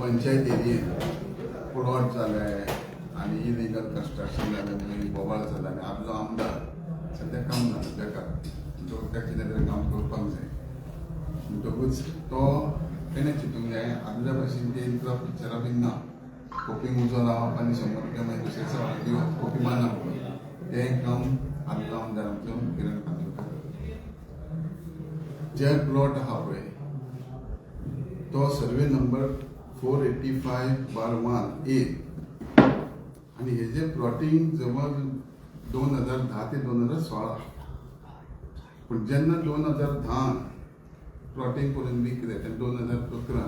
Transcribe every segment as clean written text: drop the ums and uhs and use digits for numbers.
Panchayat एरियेन plot जाले आनी illegal construction जालें मागीर बोवाळ जाला आनी आदलो आमदार सद्या काम ना बेकार, तो त्या कितें तरी काम करपाक जाय. म्हणटकूच तो तेणें चिंतूंक जाय आदल्या भशेन ते इतलो पिक्चरां बीन ना. खोपींक उजो लावप आनी 100 रुपया मागीर दुसऱ्या सवाय दिवप, खोपी मानप, तें काम आदलो आमदार आमचो किरण खांडोळकर. जे प्लॉट आहा पळय तो survey number 485/1 A आनी हेजे प्लॉटींग जवळ 2010 ते 2016. पूण जेन्ना 2010 प्लॉटींग करून विकले तेन्ना 2011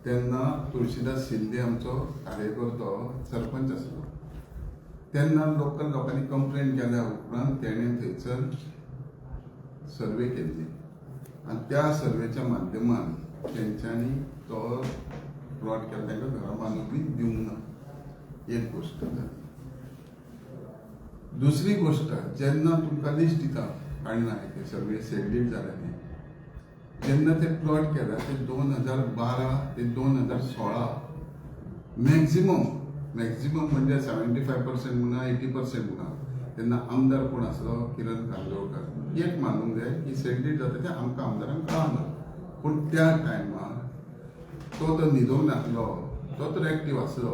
तेन्ना तुळशीदास शिंदे आमचो कार्यकर्तो सरपंच आसलो. तेन्ना लोकल लोकांनी कंप्लेन केल्या उपरांत तेणें थंयसर सर्वे केल्ली आनी त्या सर्वेच्या माध्यमान तेंच्यांनी तो प्लॉट केला. तांकां घरां बांदूंक बी दिवंक ना. एक गोश्ट जाली. दुसरी गोश्ट, जेन्ना तुमकां लिस्ट दिता काडना ते सगळे सेल्फ जाले ते, जेन्ना ते प्लॉट केला ते 2012 ते 2016 मॅक्झिमम, मॅक्झिमम म्हणजे 75% म्हणा, 80% म्हणा, तेन्ना आमदार कोण आसलो? किरण कांदोळकर. एक मानूंक जाय की सेल्फ जाता तें आमकां आमदारांक कळना, पूण त्या टायमार तो तर न्हिदोंक नासलो, तो तर एक्टीव आसलो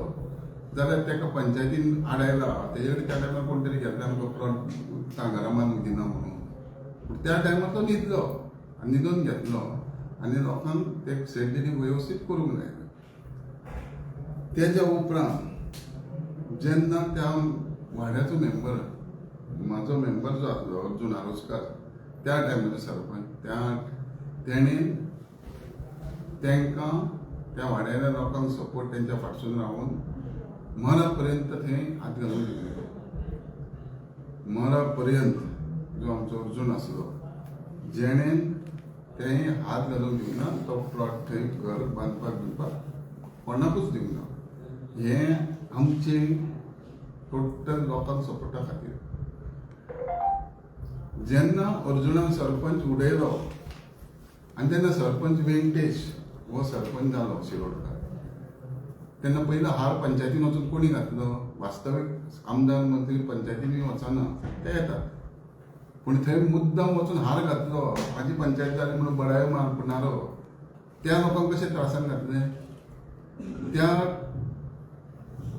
जाल्यार ताका पंचायतीन आडायला. तेजे कडेन त्या टायमार कोण तरी घेतला आमकां प्लॉट घरा बांदूंक दिना म्हणून. पूण त्या टायमार तो न्हिदलो आनी न्हिदून घेतलो आनी लोकांक ते सेल्फ वेवस्थीत करूंक लायले. तेज्या उपरांत जेन्ना त्या वाड्याचो मेंबर, म्हाजो मेंबर जो आसलो अर्जून आरोसकार, त्या टायमाचो सरपंच, त्या तेणें तांकां त्या वाड्याच्या लोकांक सपोर्ट, तेंच्या फाटसून रावन मरपर्यंत थंय हात घालूंक दिलो. मरपर्यंत जो आमचो अर्जून आसलो, जेणें तें हात घालूंक दिवना, तो प्लॉट थंय घर बांदपाक बिनपाक कोणाकूच दिवंक ना. हें आमचें टोटल लोकांक सपोर्टा खातीर. जेन्ना अर्जुनान सरपंच उडयलो आनी तेन्ना सरपंच वेंकटेश हो सरपंच जालो शिरोडकर, तेन्ना पयलो हार पंचायतीन वचून कोणी घातलो? वास्तवीक आमदार, मंत्री पंचायतीन वचना, ते येतात. पूण थंय मुद्दाम वचून हार घातलो, म्हाजी पंचायत जाली म्हणून बडायो मारणारो, त्या लोकांक कशें त्रासान घातले? त्या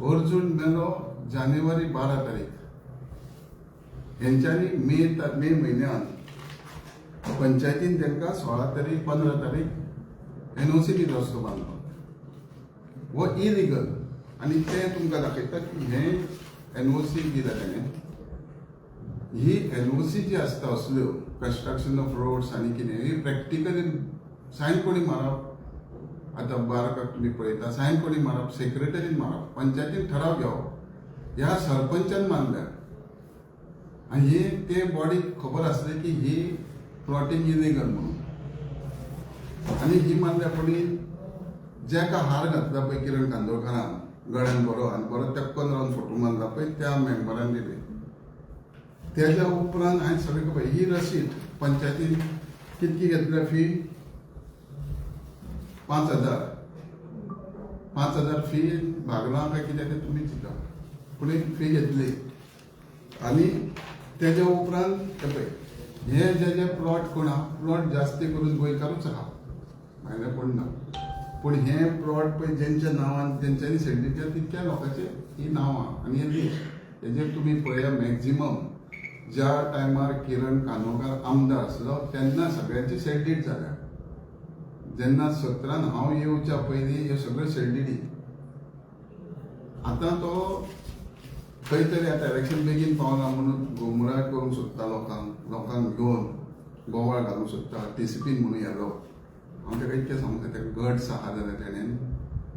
अर्जून मेलो जानेवारी 12 तारीख. हेंच्यांनी मे म्हयन्यान पंचायतीन तांकां 16 तारीख, 15 तारीख एनओसी दिलो रस्तो बांदपाक. हो इलिगल आनी तें तुमकां दाखयता की हें एनओसी दिला तेणें. ही एनओसी जी आसता असल्यो कन्स्ट्रक्शन ऑफ रोड्स आनी कितें, ही प्रॅक्टिकली सायन कोणी मारप? आतां बारकाक तुमी पळयता, सायन कोणी मारप? सेक्रेटरीन मारप, पंचायतीन ठराव घेवप. ह्या सरपंचान मानल्या आनी हे ते बॉडीक खबर आसलें की ही प्लॉटींग इलिगल म्हणून. आनी ही मानल्या कोणी? जेका हार घातला पळय किरण कांदोळकारान गळ्यान बरो आनी बरो तेक्कोन रावन फोटो मारला पळय, त्या मेंबरान दिले. तेज्या उपरांत हांवें सगळें खबर. ही रसीद पंचायतीन कितकी घेतल्या फी? 5,000. 5,000 फी भागला काय कितें तें तुमी चिंता, पूण एक फी घेतली. आनी तेज्या उपरांत हे पळय, हे जे जे प्लॉट कोण आहा, प्लॉट जास्ती करून गोंयकारूच आहा, भायले कोण ना. पूण हे प्लॉट पळय जेंच्या नांवान तेंच्यांनी सेल्फ केल्या, तितक्या लोकांचे ही नांवां आनी हे लिस्ट. हेजेर तुमी पळया, मॅक्झिमम ज्या टायमार किरण कानोळकार आमदार आसलो तेन्ना सगळ्यांची सेल्फ जाल्या. जेन्ना 17न हांव येवच्या पयलीं ह्यो सगळ्यो सेल्फ. आतां तो खंय तरी आतां इलेक्शन बेगीन पावना म्हणून गुमराह करूंक सोदता लोकांक, लोकांक घेवन बोवाळ घालूंक सोदता. टीसीपीन म्हणून येलो. हांव ताका इतकें सांगूंक जाय, ताका गट्स आहा जाल्यार तेणेन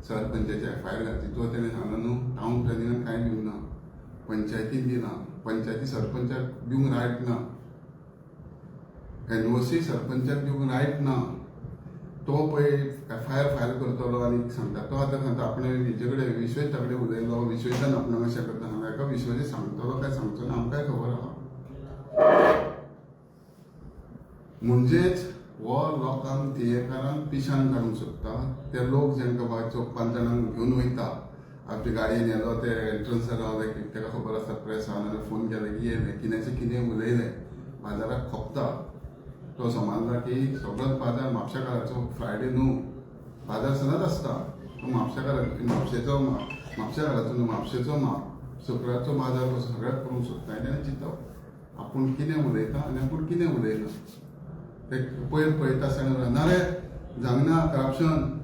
सरपंचाची एफआयआर घातली. तो तेणें सांगला न्हू, टावन प्लॅनिंगान कांय दिवंक ना, पंचायतीन दिना, पंचायती सरपंचाक दिवंक रायट ना, एनओसी सरपंचाक दिवंक रायट ना. तो पळय एफआयआर फायल करतलो आनी सांगता. तो आतां सांगता आपणे हेजे कडेन, विश्वेशा कडेन उलयलो, विश्वेशान आपणाक अशें करता सांगता. हेका विश्वेश सांगतलो काय सांगचो ना, आमकांय खबर आहा. म्हणजेच हो लोकांक थियेकारांक पिशान काडूंक सोदता. ते लोक जेंका बाय चौग पांच जाणांक घेवन वयता आपल्या गाडयेन येलो, ते एंट्रन्सार रावले की ताका खबर आसता प्रेस आहा नाल्यार फोन केले की येयले, कित्याचें कितें उलयले बाजाराक खोपता. तो समजला की सगळोच बाजार म्हापशेकाराचो, फ्रायडे न्हू, बाजार सदांच आसता. तो म्हापशेकाराचो, म्हापशेचो, म्हापशेकाराचो न्हू, म्हापशेचो शुक्रारचो बाजार कसो सगळ्याक करूंक सोदता. आनी तेणें चिंतप आपूण कितें उलयता आनी आपूण कितें उलयना ते पयर पळयता आसतना, ना रे जावंक ना करप्शन.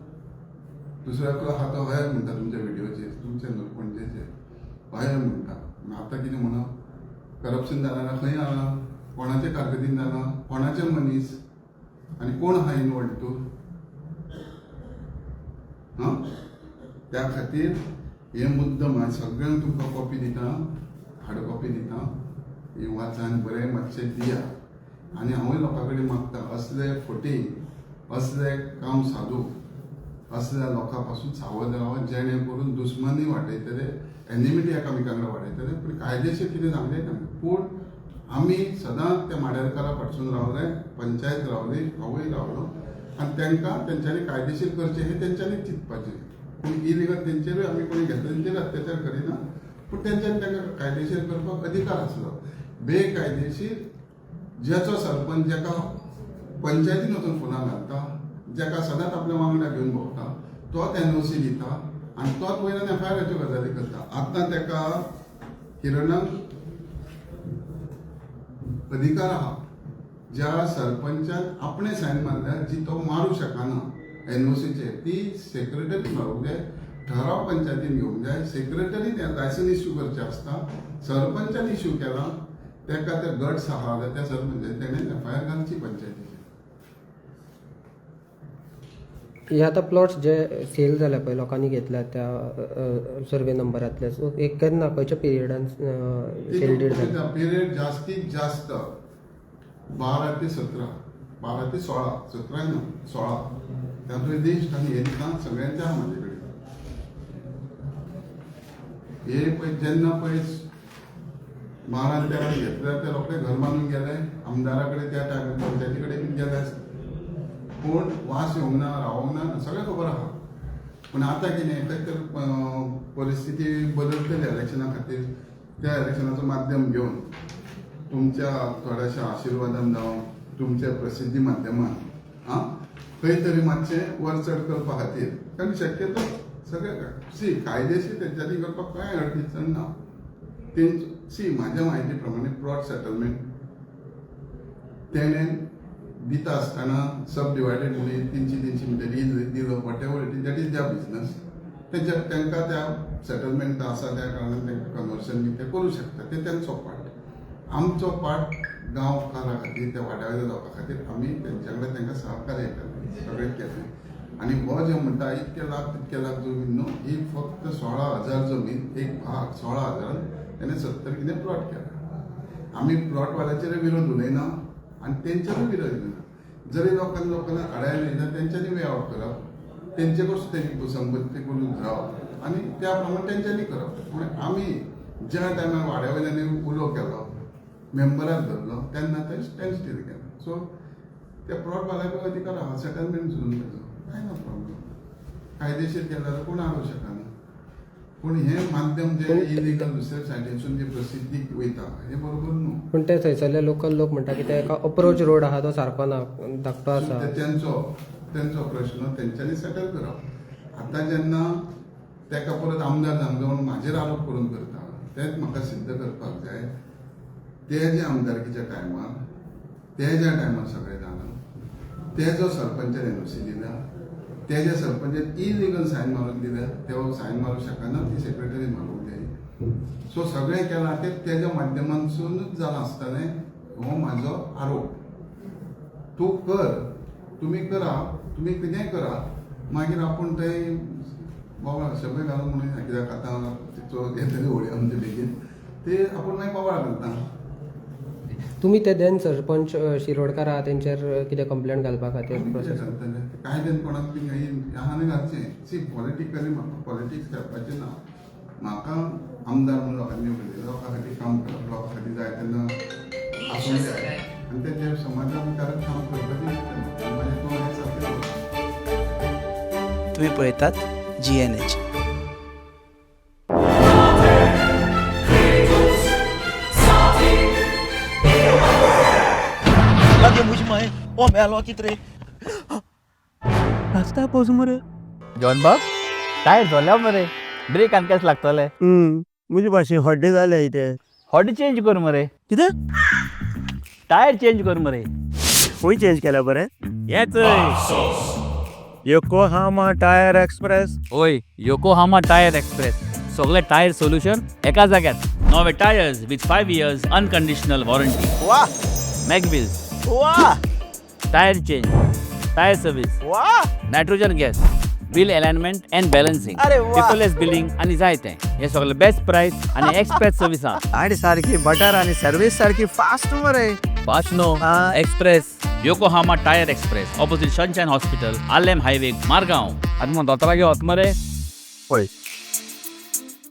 दुसरो एकलो आहा तो हय म्हणटा तुमच्या व्हिडियोचेर, तुमच्या न्हू पणजेचेर हय म्हणटा. आतां कितें म्हणप, करप्शन जालां जाल्यार खंय आहा, कोणाचे कारकिर्दीन जालां, कोणाचे मनीस आनी कोण आहा इनवॉल्व तितून. हां, त्या खातीर हे मुद्दम हांव सगळ्यांक तुमकां कॉपी दिता, हार्ड कॉपी दिता, हे वाचा आनी बरें मातशें दिया. आनी हांवूय लोकां कडेन मागता, असले फटींग, असले काम साधू, असल्या लोकां पासून सावध रावा, जेणे करून दुस्मानी वाडयतले, एनिमिटी एकामेकां कडेन वाडयतले. पूण कायदेशीर कितें सांगलें ना. पूण आमी सदांच त्या माडेरकारा फाटसून रावले, पंचायत रावली, हांवूय रावलो आनी तांकां तेंच्यांनी कायदेशीर करचें हें तेंच्यांनी चिंतपाचें. पूण इलिगल तेंचेरूय आमी कोणी घेतला तेंचेर अत्याचार करिना, पूण तेंच्यांनी तांकां कायदेशीर करपाक अधिकार आसलो. बेकायदेशीर ज्याचो सरपंच ज्याका पंचायतीन वचून फोनां घालता, ज्याका सदांच आपल्या वांगडा घेवन भोंवता, तोच एनओसी दिता आनी तोच वयल्यान एफआयआराच्यो गजाली करता. आतां ताका किरणाक अधिकार आहा, ज्या सरपंचान आपणें सायन मारल्या जी तो मारूंक शकना एनओसीचेर, ती सेक्रेटरी मारूंक जाय, ठराव पंचायतीन घेवंक जाय, सेक्रेटरीन लायसन इश्यू करचें आसता. सरपंचान इश्यू केला, ताका ते गट्स आहा जाल्यार त्या सरपंचान तेणें एफआयआर घालची पंचायतीचेर. हे आतां प्लॉट्स जे सेल जाल्या पळय, लोकांनी घेतल्या त्या सर्वे नंबरांतले, सो एक केन्ना खंयच्या पिरियडान सेल did जाले? पिरियड जास्तीत जास्त 12 ते 17, 12 ते 16, 17 न्हू 16. तातूंत लिस्ट आनी हे दिता सगळ्यांचे आहा म्हाजे कडेन. हे पळय जेन्ना पळय 12 आनी 13 घेतले ते रोखडे घर बांदून गेले, आमदारा कडेन त्या टायमार पंचायती कडेन बीन गेले, पूण वास येवंक ना, रावोंक ना, सगळें खबर आहा. पूण आतां कितें खंय तर परिस्थिती बदलतली इलेक्शना खातीर, त्या इलेक्शनाचो माध्यम घेवन तुमच्या थोड्याशा आशिर्वादान जावं तुमच्या प्रसिद्धी माध्यमान आं खंय तरी मातशें वर चड करपा खातीर, कारण शक्यतो सगळे सी कायदेशीर तेंच्यांनी करपाक कांय अडचण ना. तेंच सी म्हाज्या म्हायती प्रमाणे प्लॉट सेटलमेंट तेणें दिता आसतना सब डिवायडेड म्हणून 300 300 म्हणटा दिलो, whatever it is, that is their business. तेंच्या तांकां त्या सेटलमेंट आसा त्या कारणान तांकां कन्वर्शन बी ते करूं शकता, ते तेंचो पार्ट. आमचो पार्ट गांवकारा खातीर, त्या वाड्या वयल्या लोकां खातीर आमी तेंच्या कडेन तांकां सहकार्य केलें, सगळें केलें. आनी हो जे म्हणटा इतके लाख तितके लाख जमीन न्हू, ही फक्त 16,000 जमीन, एक भाग 16,000 तेणें 70 कितें प्लॉट केला. आमी प्लॉटवाल्याचेर विरोध उलयना आनी तेंच्यारूय विरोध उलयना. जरी लोकांनी लोकांना आडायलें जाल्यार तेंच्यांनी वे आवट करप, तेंचे कडसून तेंची संपत्ती करून धरप आनी त्या प्रमाणे तेंच्यांनी करप. पूण आमी ज्या टायमार वाड्या वयल्यांनी उलो केलो, मेंबराक धरलो, तेन्ना ते स्टँड स्टील केलें. सो त्या प्लॉटवाल्याकूय अधिकार आहा सेटलमेंट सुद्दां, तेजो कांय ना प्रॉब्लम. कायदेशीर केलें जाल्यार कोण आडोवंक शकना. पूण हें माध्यम जे इलिगल दुसऱ्या सायडीनसून जे प्रसिद्धीक वयता हें बरोबर न्हू. पूण ते थंयसरले लोकल लोक म्हणटा की ते एका अप्रोच रोड आहा तो सारको ना, धाकटो आसा. ते तेंचो तेंचो प्रश्न तेंच्यांनी सेटल करप. आतां जेन्ना ताका परत आमदार जावंक जाय म्हणून म्हाजेर आरोप करून करता, तेंच म्हाका सिद्ध करपाक जाय. ते जे आमदारकीच्या टायमार, ते ज्या टायमार सगळें जालां, ते जो सरपंचान एनओसी दिल्या, तेज्या सरपंचान इलिगल सायन मारून दिल्या, ते सायन मारूंक शकना, ती सेक्रेटरी मारूंक जाय. सो सगळें केलां तें तेज्या माध्यमांतसूनच जालां आसतलें, हो म्हाजो आरोप. तूं कर, तुमी करा, तुमी कितेंय करा, मागीर आपूण थंय बोवाळ सगळें घालून म्हणून कित्याक आतां तिचो येतली होळी आमचे बेगीन, ते आपूण मागीर बोवाळ घालता. तुमी ते then sarpanch Shirodkar आहा तेंचेर कितें कंप्लेंट घालपा खातीर आमी कितें प्रोसेस घालतले कायद्यान कोणाक बी आहा न्ही घालचें. सी, पॉलिटिकली म्हाका पॉलिटिक्स खेळपाचें ना. म्हाका आमदार म्हणून लोकांनी निवडले, लोकां खातीर काम करप, लोकां खातीर जाय तेन्ना आसूंक जाय. आनी तेजेर समाधानकारक काम करपाचें दिसता म्हाका. मागीर तूं हें सारकें करता. तुम्ही पळयतात जीएनएच. लागे म्हजी माय ओ मेलो कित रे रस्ता पोस मरे. जॉन बाब, टायर जोल्या मरे, ब्रेक आनी कशें लागतले? म्हजे भाशेन हड्डे जाले इथे. हॉट चेंज कर मरे. कितें? टायर चेंज कर मरे. खंय चेंज केल्या बरें? येच. Yokohama tyre express. ओय, योकोहामा टायर एक्सप्रेस, सगळे टायर सोल्युशन एका जाग्यार. नवे tyres with 5 years unconditional warranty. वा. मॅगव्हील्स. वा. Tyre change, tyre service. वा. Nitrogen gas, wheel alignment and balancing. अरे वा. पेपरलेस बिलिंग आनी जाय तें. हे सगळे बेस्ट प्रायस आनी एक्सप्रेस सर्विसा. आणि सारखी बटर आणि सर्विस सारखी फास्ट मरे. Fast no. हा. Express, Yokohama tyre express, opposite Sunshine hospital, Arlem highway, Margao. आतां मग दोतोरागे वच मरे. पळय.